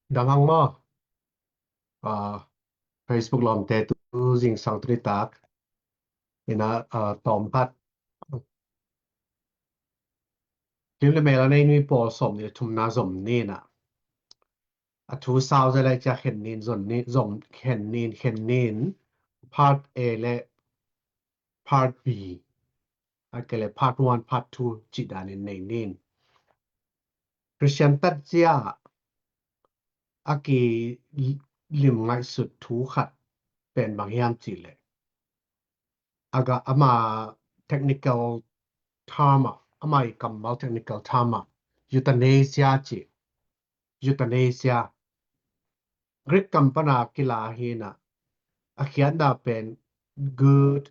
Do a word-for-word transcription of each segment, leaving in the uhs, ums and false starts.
Dam hang maw? Ah, Facebook lawmte tu zingsang tu nitak ina, ah, tawm khat. Lim le mel a nei nui pawl sawm nih le thumna zom ni ina. A thu sau zia lai cia khen nin zon ni zom khen nin khen nin part A le part B a ke le part one, part two cih danin nei nin. Christian tatzia a kilim ngaihsut thu khat pen bang hiam cih leh, a ga ama technical term ah, ama i kammal technical term ah euthanasia cih. Euthanasia Greek kam pana kila hi ina, a khiatna pen good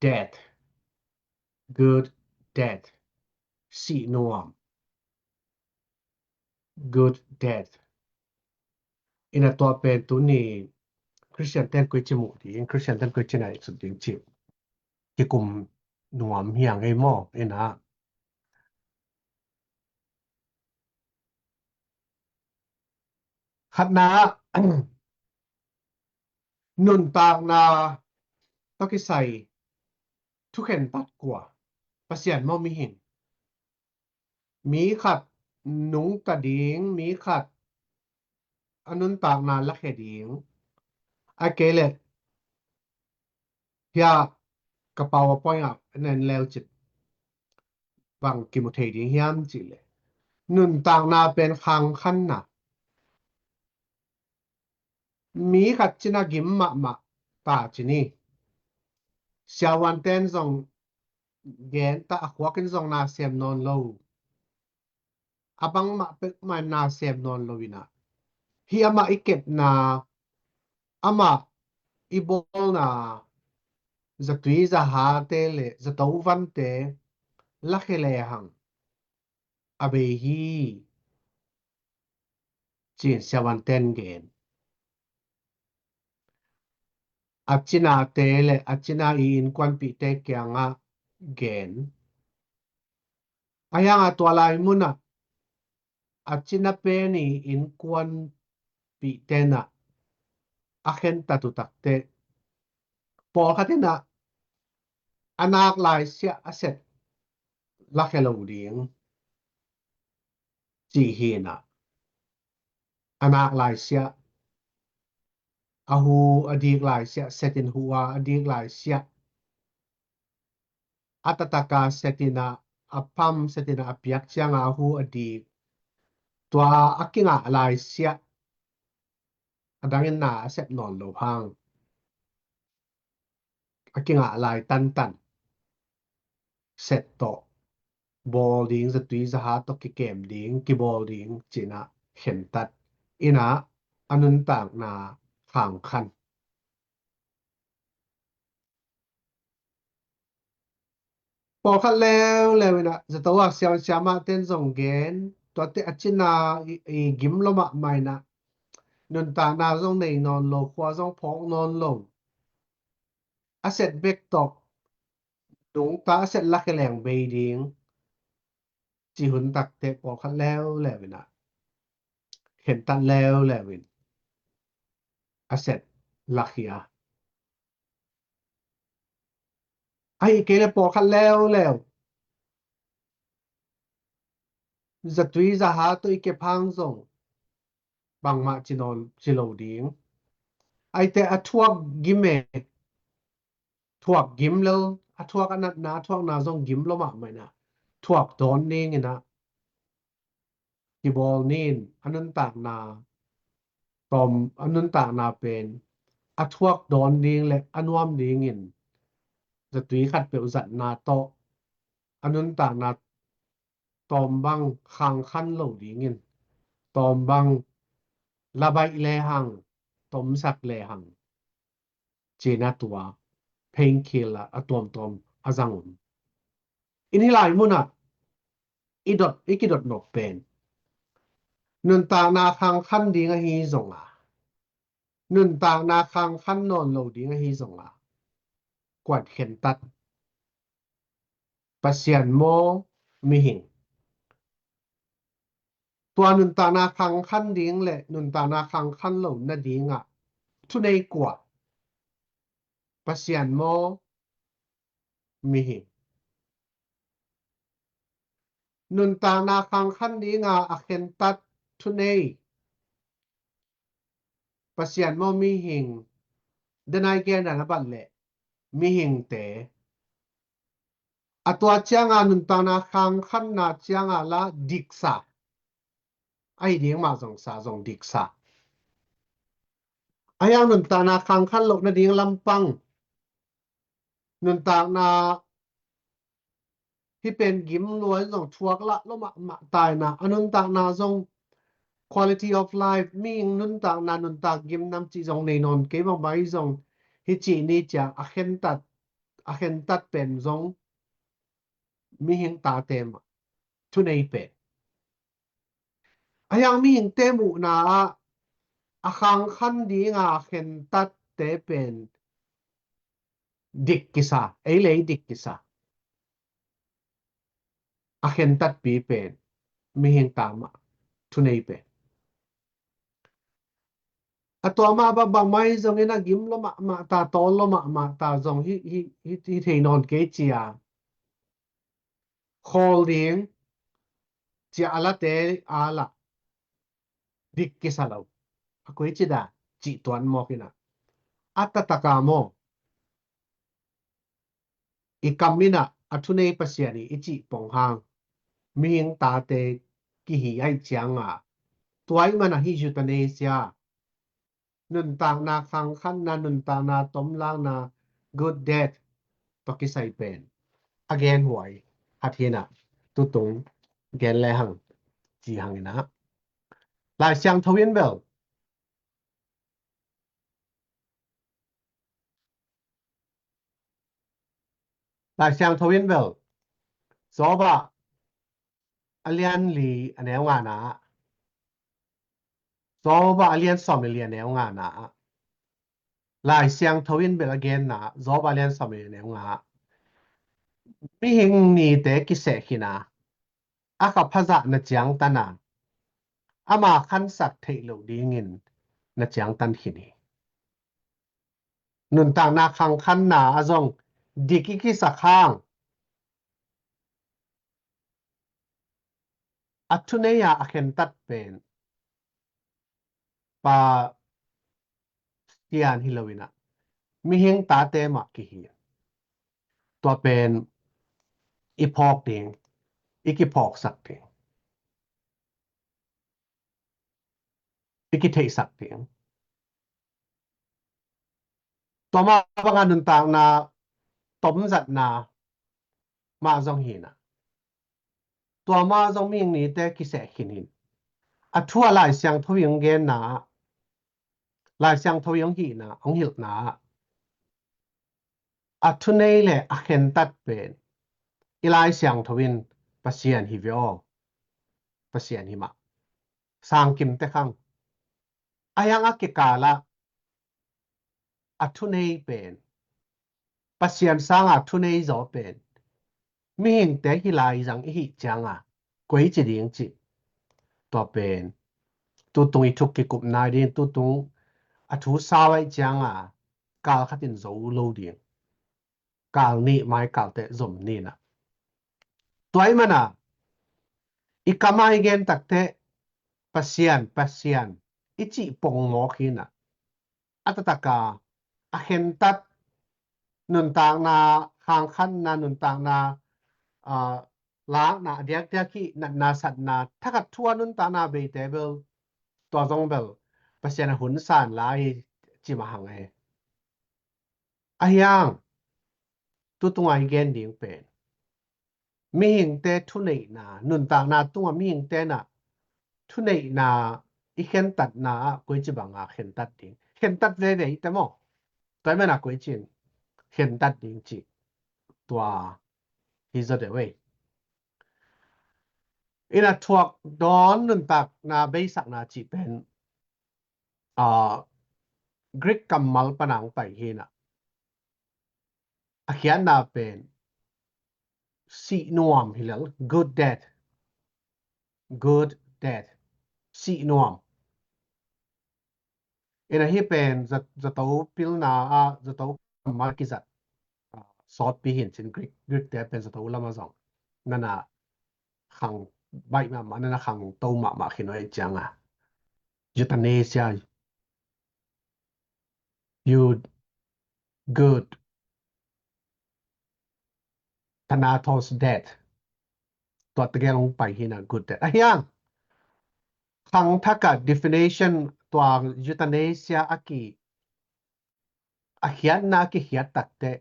death. Good death. Sih nuam. Good death. Ina tua pen tuni Christian ten koi ci muh ding, Christian ten koi ci ngaihsut ding cih kikum nuam hi a ngei maw ina. Khatna, nuntakna tawh kisai thukhen tat kua? Pasian maw mihing? Mi khat nungta ding, mi khat a nuntakna lakhia ding. A ke le hia ka PowerPoint ah nen leu cit bang kimu thei ding hiam cih leh, nuntakna pen khangkhanna. Mi khat cina gim mahmah ta ci ni. Siavuanten zong gen ta, a khuakin zong na sem nawn lo. A bangmah pekmah na sem nawn lo ina, hi amah i kepna, amah i bawlna zatui zahate le zato vante lakhia lehang a bei hi, ci-in siavuanten gen. A cinate le a cina i innkuanpihte kiangah gen. A hiangah tua lai munah a cina pen i innkuanpihte nah a khentat uh takteh, pawlkhat inah a nak laisiah a set lakhia lo ding cih hi inah, a nak laisiah, a hu a dik laisiah setin, hu a a dik laisiah a taktak a set inah, a pham set inah a piak ciangah a hu a dik, tua a kingah laisiah a dangin na a sep nawn lo hang, a kingah lai tantan set tawh bawl ding, zatui zaha tawh kikem ding, kibawl ding ci-inah khentat inah a nuntakna khangkhan. Pawlkhat leuleu inah zato a siam siamah ten zong gen, tuate a cina i, i gim lo mahmah inah, nuntakna zong nei nawn lo, khua zong phawk nawn lo, a set bek tawh nungta a set lakhia leng bei ding ci hun takteh pawlkhat leuleu inah khentat leuleu in a set lakhia. Ahih kei le pawlkhat leuleu zatui zaha tawh i kep hang zong bangmah ci nawn, ci lo ding. Aite a thuak gim e, thuak gim lo, a thuak a natna, a thuakna zong gim lo mahmah inah thuak dawn ding inah kibawl ni in, a nuntakna tawm, a nuntakna pen a thuak dawn ding le a nuam dingin zatui khatpeuh zatna tawh a nuntakna tawm bang khangkhan lo dingin, tawm bang la baih lehang, tomsak lehang ci-inah tua painkiller a tuamtuam a zang un. In hih lai munah i dot, i kidot nop pen nuntakna khangkhan ding ahi zonga, nuntakna khangkhan nawn lo ding ahi zonga, kuan khentat? Pasian maw mihing? Tua nuntakna khangkhan ding le nuntakna khangkhan lo nadingah thunei kua? Pasian maw, mihing? Nuntakna khangkhan dinga a khentat thunei, Pasian maw, mihing? Denai gen dan a bat leh mihingte. A tua cianga nuntakna khangkhanna cianga la diksa ahi ding mah zong sa, zong diksa. A hiang nuntakna khangkhan loh nading lampang nuntakna hi pen gim luai zong thuak lah lo mahmah taina, a nuntakna zong quality of life, mihing nuntakna, nuntak gim nam cih zong nei nawn kei bangbang hi zong hi cih ni cia a khentat, a khentat pen zong mihing tate mah thunei pen. A hiang mihingte muhna ah a khangkhan dinga a khentatte pen dik kisa, ei le ei dik kisa. A khentatpi pen mihing ta mah thunei pen. A tua mah bangbang mah hi zongin a gim lo mahmah ta, tawl lo mahmah ta zong hi, hi, hi, hi thei nawn kei cia. Khawl ding cia a late a lah dik kisa lo. A koi ci dan cih tuan mawk inah, a taktak a maw, i kam inah a thunei Pasian hi i cih pong hang mihing tate kihi aih cianga, tua ih mana hi euthanasia, nuntakna khangkhanna, nuntakna tomlakna, good death tawh kisai pen a genhuai khat hinah, tutung gen le hang ci hanginah. Lai Siangtho in bel, Lai Siangtho in bel Job ah a lian li a neu ngana ah, Job ah a lian sawm le li a neu ngana ah, Lai Siangtho in bel a genna ah, Job ah a lian sawm le li a neu nga ah, mihing nite kiseh khin a, a kha phazah na ciangtan a, ama khansak theih loh dingin na ciangtan khin hi. Nuntakna khangkhanna ah zong dik i kisak hang, a thunei a a khentat pen Pasian hi lo inah mihing tate mah kihi. Tua pen i phawk ding, i kiphawksak ding, i kitheihsak ding. Tua mah banga nuntakna tomzatna mah zong hinah, tua mah zong mihing nite kiseh khin hin. A thu a Lai Siangtho in genna ah, Lai Siangtho in hong hihna, hong hilhna ah, a thunei le a khentat pen i Lai Siangtho in Pasian hi ve aw, Pasian hi mah, sangkim te khang. A hiang a kikal ah a thunei pen, Pasian sanga thunei zaw pen mihingte hi lai zang i hih cianga koi ci ding cih, tua pen tutung i thuk kikupna ding, tutung a thu sau aih cianga kal khatin zo lo ding. Kal nih mai kal teh zom ninah. Tua ih mana i kam a i gen takteh Pasian, Pasian i cih pong mawk hinah, a taktak a a khentat, nuntakna khangkhanna, nuntakna, ah, lakna, a diakdiak hih natna satna, thakhat thu a nuntakna beite bel, tua zong bel Pasian a hun san lai hi ci mah hang e. A hiang tutunga i gen ding pen mihingte thuneihna, nuntakna tunga mihingte na thuneihna i khentatna ah koi ci banga khentat ding, khentat veve i te maw? Tua i mana koi cin khentat ding cih, tua hi zaw deuh ei. Ina thuak dawn nuntakna beisakna cih pen, ah, Greek kammal pana hong pai hinah, a khiatna pen sih nuam hi lel, good death, good death. sih nuam. Ina hi pen za-, zato pilna ah, zato kammal kizat, ah, sawtpi hi in cin Greek, Greek te pen zato lam ah zong nana khang baih mahmah, nana khang to mahmah khin uh ahih ciangin. Euthanasia, eu-, good, thanatos, death. Tua tegel hong pai hi in a, good death. Ahi hang, khangthak ah definition tua euthanasia a ki, a khiatna a kikhiat takteh,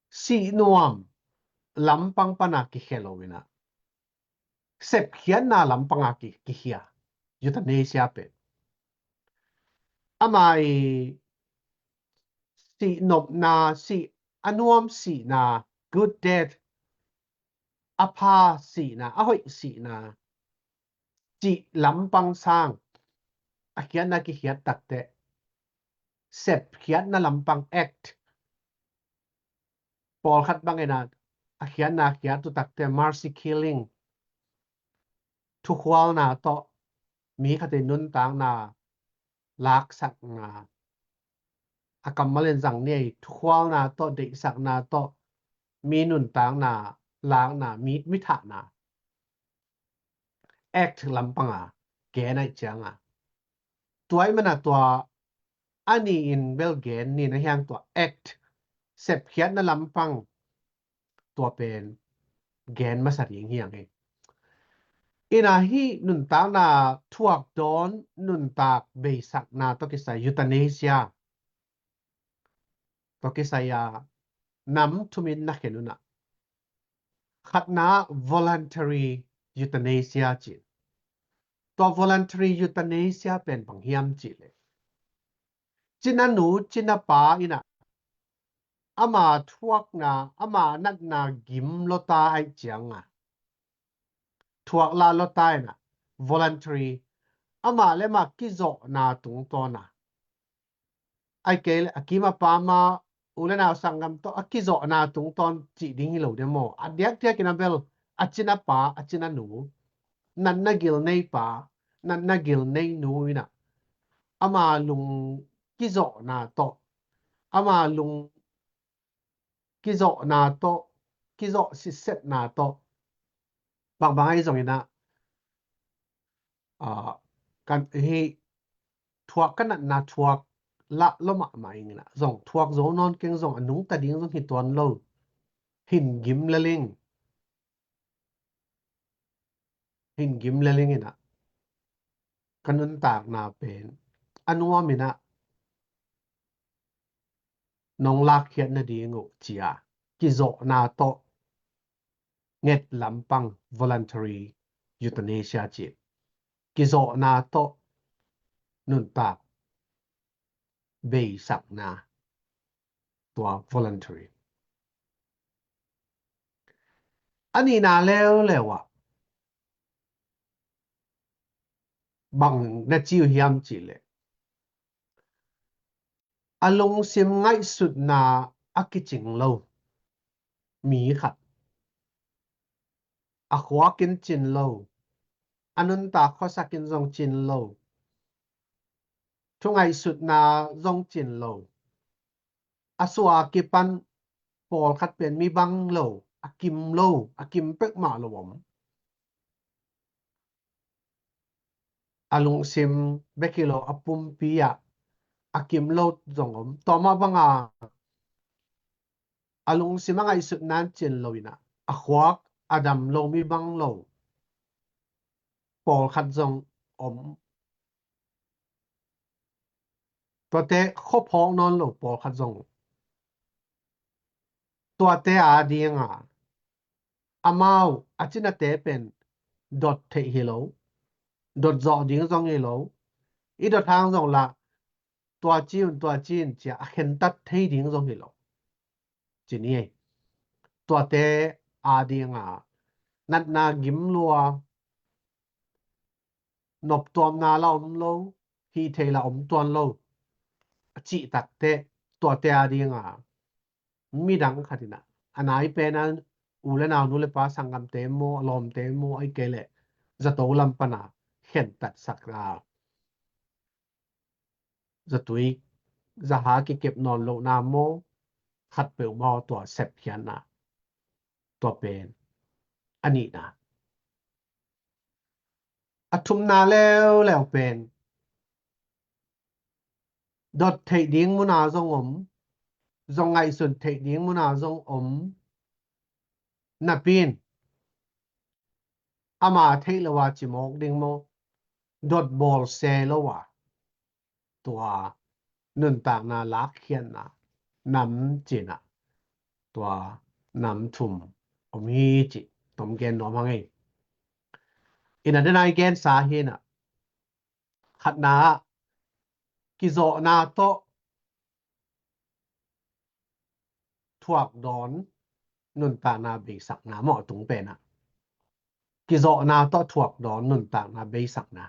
sih nuam lampang pan a kikhia lo in a, sepkhiatna lampang a ki, kikhia, euthanasia pen. Ama i sih nopna, sih a nuam sihna, good death, a pha sihna, a hoih sihna cih lampang sang a khiatna kikhiat takteh, sepkhiatna lampang, act, pawlkhat bangin a, a khiatna khiat uh takteh, mercy killing, thukhualna tawh mi khat i nuntakna laksakna, a kammal in zang ni ei, thukhualna tawh, deihsakna tawh mi nuntakna lakna, mi, mi thahna, act lampang a gen ahih ciangin. Tua ahih manin tua a ni in bel gen ni in, ahi hang tua act, sepkhiatna lampang, tua pen gen masa ding hi hang hi. Ina hi nuntakna thuak dawn, nuntak beisakna tawh kisai, euthanasia tawh kisai a nam thum in na khen un a. Khatna, voluntary euthanasia ci. Tua voluntary euthanasia pen bang hiam cih leh, cinanu, cinapa in a, ama thuakna, ama natna gim lota ahih ciangin, thuak la lota in a, voluntary, ama le ama kizawhna tungtawn a, ahih kei leh a kim a pam a, u le nau sanggam tawh a kizawhna tungtawn cih ding hi lo diam maw? A diakdiak in a bel a cinapa, a cinanu, natna gil neipa, natna gil neinu in a, ama lung kizawhna tawh, ama lung kizawhna tawh, kizawh sitsetna tawh, bangbang ahi zongin a, ah, kan hi thuak, ka natna thuak lah lua mahmah ing in a, zong thuak zo nawn keng, zong a nungta ding zong hi tuan lo, hin gim lel ing, hin gim lel ing in a, ka nuntakna pen a nuam in a nong lakkhiat nading uh ci a, kizawhna tawh nget lampang, voluntary euthanasia ci. Kizawhna tawh nuntak beisakna, tua voluntary. A nihna leuleu ah bang na ci uh hiam cih leh, a lungsim ngaihsutna a kicing lo mi khat, a khuak in cin lo, a nuntak khuasak in zong cin lo, thu ngaihsutna zong cin lo, a suah a kipan pawlkhat pen mi bang lo, a kim lo, a kim peuhmah lo om. A lungsim bek hi lo, a pumpi ah a kim lo zong om. Tua mah bang a, a lungsim a ngaihsutna in cin lo in a, a khuak a dam lo, mi bang lo pawlkhat zong om. Tuate khua phawk nawn lo pawlkhat zong om. Tuate ading a, amau a cinate pen dot theih hi lo, dot zawh ding zong hi lo, i dot hang zong lah tua ci un, tua ci un ci a, a khentat thei ding zong hi lo, ci ni ei. Tuate ading a, natna gim lua, noptuamna lah om lo, hih theih lah om tuan lo, a cih takteh, tuate ading a, midang khat in a, a nai pen a, u le nau, nu le pa, sanggamte maw, lawmte maw, ahih kei leh zato lam pan a khentatsak a, zatui zaha kikep nawn lohna maw, khat peuhmah tua sepkhiatna, tua pen a nihna. A thumna leuleu pen dot theih ding muna zong om, zong ngaihsun theih ding muna zong om napi in, ama theih lo a cimawk ding maw, dot bawl se lo a, tua nuntakna lakkhiatna nam cina, tua nam thum om hi ci, tom gen nuam hang ei. Ina dena i gensa hina, khatna ah kizawhna tawh thuak dawn nuntakna beisakna maw, a tung penah kizawhna tawh thuak dawn nuntakna beisakna.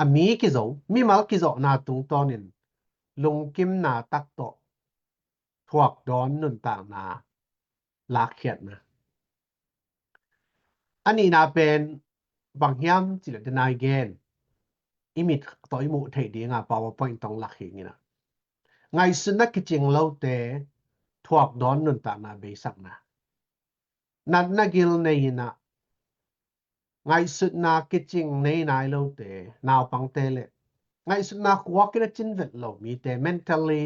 A mi kizo, mimal kizawhna tungtawnin lungkimna tak tawh thuak dawn nuntakna lakkhiatna. A nihna pen bang hiam cih leh, dena i gen, i mit tawh i muh theih dinga PowerPoint tawh lak hi ing ina, ngaihsutna kicing lote thuak dawn nuntakna beisakna. Natna gil nei ina, ngaihsutna kicing nei nai lote, naupangte le ngaihsutna khuak in a cin vet lo mite, mentally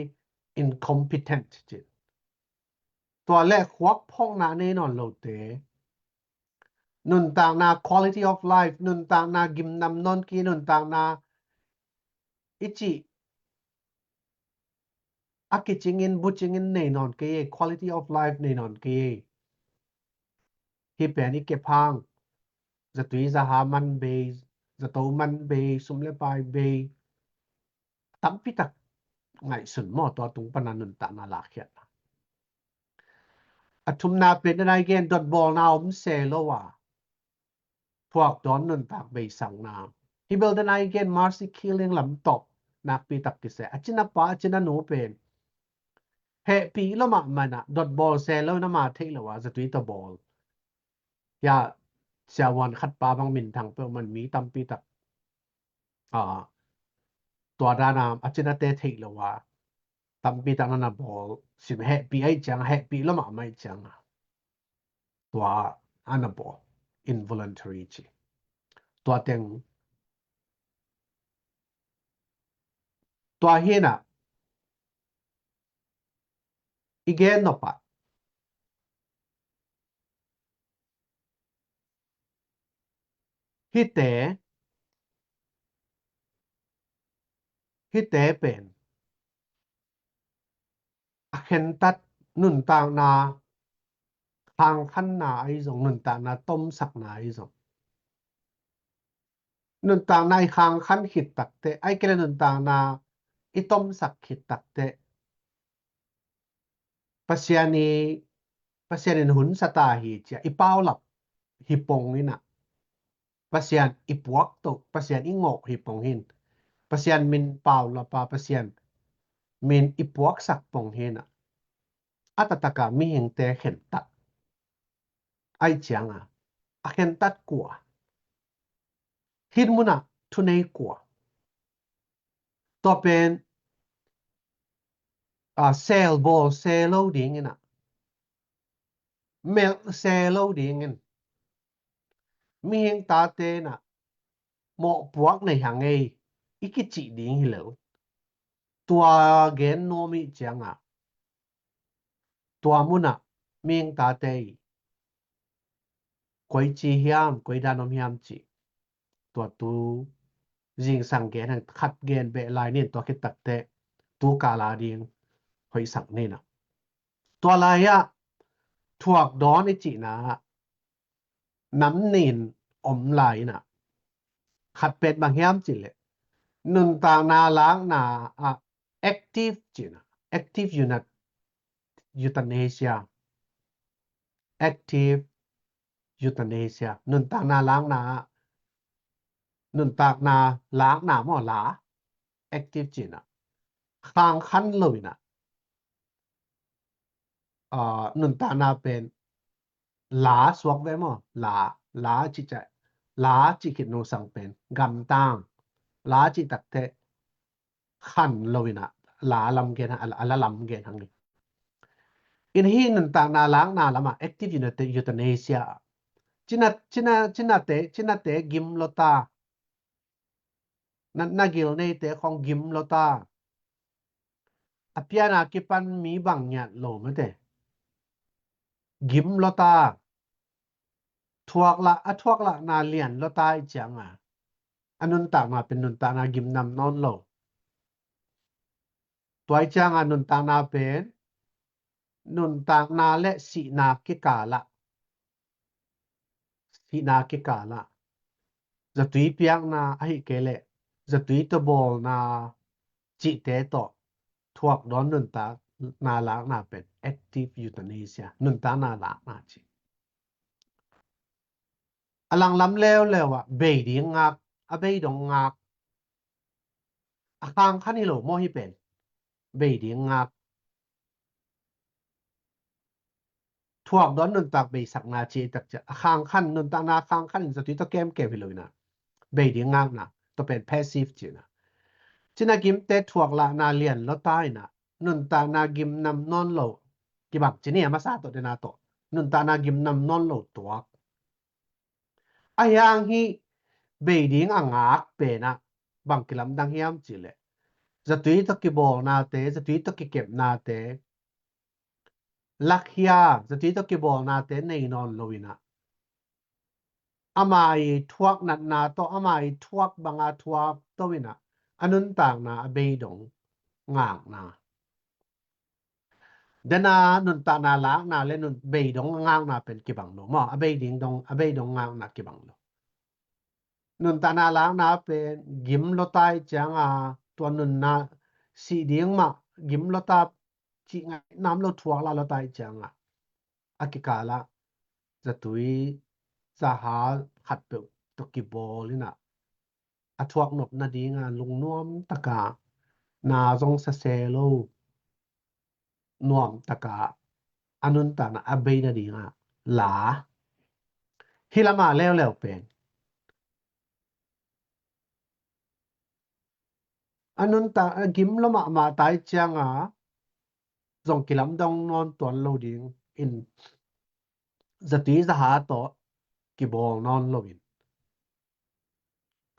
incompetent cin. Tua le khuak phawkna nei nawn lote, nuntakna quality of life, nuntakna gimnam nawn kei, nuntakna i cih a kicingin bucingin nei nawn kei ei, quality of life nei nawn kei ei. Hih pen i kep hang zatui zaha man bei, zato man bei, sum le pai bei, tampi tak ngaihsun maw, tua tung pana nuntakna lakkhiatna. A thumna pen dena i gen dot bawlna om se lo a, thuak dawn nuntak beisakna. Hih bel dena i gen mercy killing lam tawh nakpi tak kisia. A cina pa, a cina nu pen hehpih lo mahmah ina, dot bawl se lo ina, ama theih lo a zatui tawh bawl. Hia siavuan khat pa bang minthang peuh man, mi tampi tak, a, tua dana a cinate theih lo a tampi tak nana bawl, sim hehpih aih ciang, hehpih lo mahmah aih ciang a, tua ana bawl, involuntary ci. Tua teng, tua hina i gen nop ah, hihte, hihte pen a khentat nuntakna khangkhanna ahi zong, nuntakna tomsakna ahi zong, nuntakna i khangkhan khit takteh, ahih kei leh nuntakna i tomsak khit takteh, Pasian i, Pasian in hun sa ta hi ci-a i paulap hi pong ina, Pasian i puak to, Pasian i ngawh hi pong hi in, Pasian min paulap a, Pasian min i puaksak pong hi ina, a taktak a mihingte khentat aih ciang a, a khentat kua, hih mun ah thunei kua, tua pen, a, sel bawl se lo ding ina, melh se lo dingin, mihing tate ina mawhpuak nei hang ei, i kicih ding hi lo. Tua gen nuam i hih ciang a, tua mun ah mihing tate i koi ci hiam, koi dan om hiam cih, tua tu zingsang gen hang, khat gen beh lai ni in, tua khit takteh tu kal a ding hoihsak ni ina. Tua lai ah thuak dawn i cihna ah nam nih in om lai ina, khat pen bang hiam cih leh, nuntakna lakna ah active ci ina, active euth-, euthanasia, active euthanasia, nuntakna lakna ah, nuntakna lakna maw, la, active ci ina, khangkhan lo ina, a, nuntakna pen la suak ve maw, la, la cih ciang La cih khit nungsang pen gamtang. La cih takteh khan lo in ah, la lam gen hang, a la lam gen hang hi. In hih nuntakna lakna lamah active euthanasia, cinate, cinate gim lo ta, natna gil neite khong gim lo ta, a piana kipan mi bang ngiat lo mate, gim lo ta, thuaklah, a thuaklahna lian lo ta i cianga, a nuntakna pen nuntakna gimnam nawn lo. Tua i cianga nuntakna pen nuntakna le sihna kikalah, sihna kikalah zatui piakna ahi kei leh zatui tawh bawlna cihte tawh thuak dawn nuntakna lakna pen active euthanasia, nuntakna lakna ci. A langlam leuleu ah bei ding ngak, a bei dong ngak, a khang khan hi lo maw hih pen? Bei ding ngak, thuak dawn nuntak beisakna ci i tak ciah, a khang khan, nuntakna a khang khan in zatui tawh kemkem hi lo in ah, bei ding ngakna, tua pen passive cihna. Cina gimte thuaklahna lian lo ta in ah, nuntakna gimnam nawn lo, kibang ci ni a masa tawh dena tawh, nuntakna gimnam nawn lo tuak. Ahi hang hih bei ding a ngak pen ah bang kilamdang hiam cih leh, zatui tawh kibawlnate, zatui tawh kikepnate, lakhia, zatui tawh kibawlnate nei nawn lo in ah, ama i thuak natna tawh, ama i thuak banga thuak to in ah, a nuntakna a bei dong ngakna. Dena nuntakna lakna le nun, bei dong ngakna pen kibang lo maw? A bei ding dong, a bei dong ngakna kibang lo. Nuntakna lakna pen gim lo ta i cianga, tua nunna sih ding mah gim lo ta, cih ngai nam lo, thuak lah lo ta i cianga, a kikalah zatui zaha khatpeuh tawh kibawl in ah, a thuak nop nadinga lungnuam taka, na zong sase lo, nuam taka a nuntakna a bei nadinga la. Hih lama leuleu pen a nuntak, a gim lo mahmah ta i cianga zong kilamdang nawn tuan lo ding in, zatui zaha tawh kibawl nawn lo in.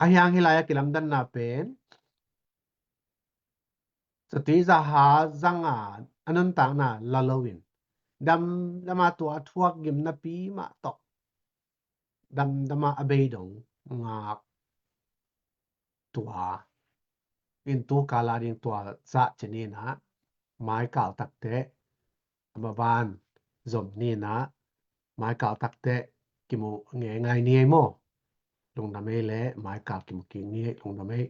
Ahi hang hih lai a kilamdanna pen zatui zaha zanga a nuntakna la lo in, damdama tua a thuak gimnapi mah tawh damdama a bei dong ngak tua. In tu kala ding tua zah ci ni in ah, maikal takteh, a maban zom ni in ah, maikal takteh kimu ngei ngai ni ei maw? Lungdam ei le, maikal kimu kik ni ei, lungdam ei.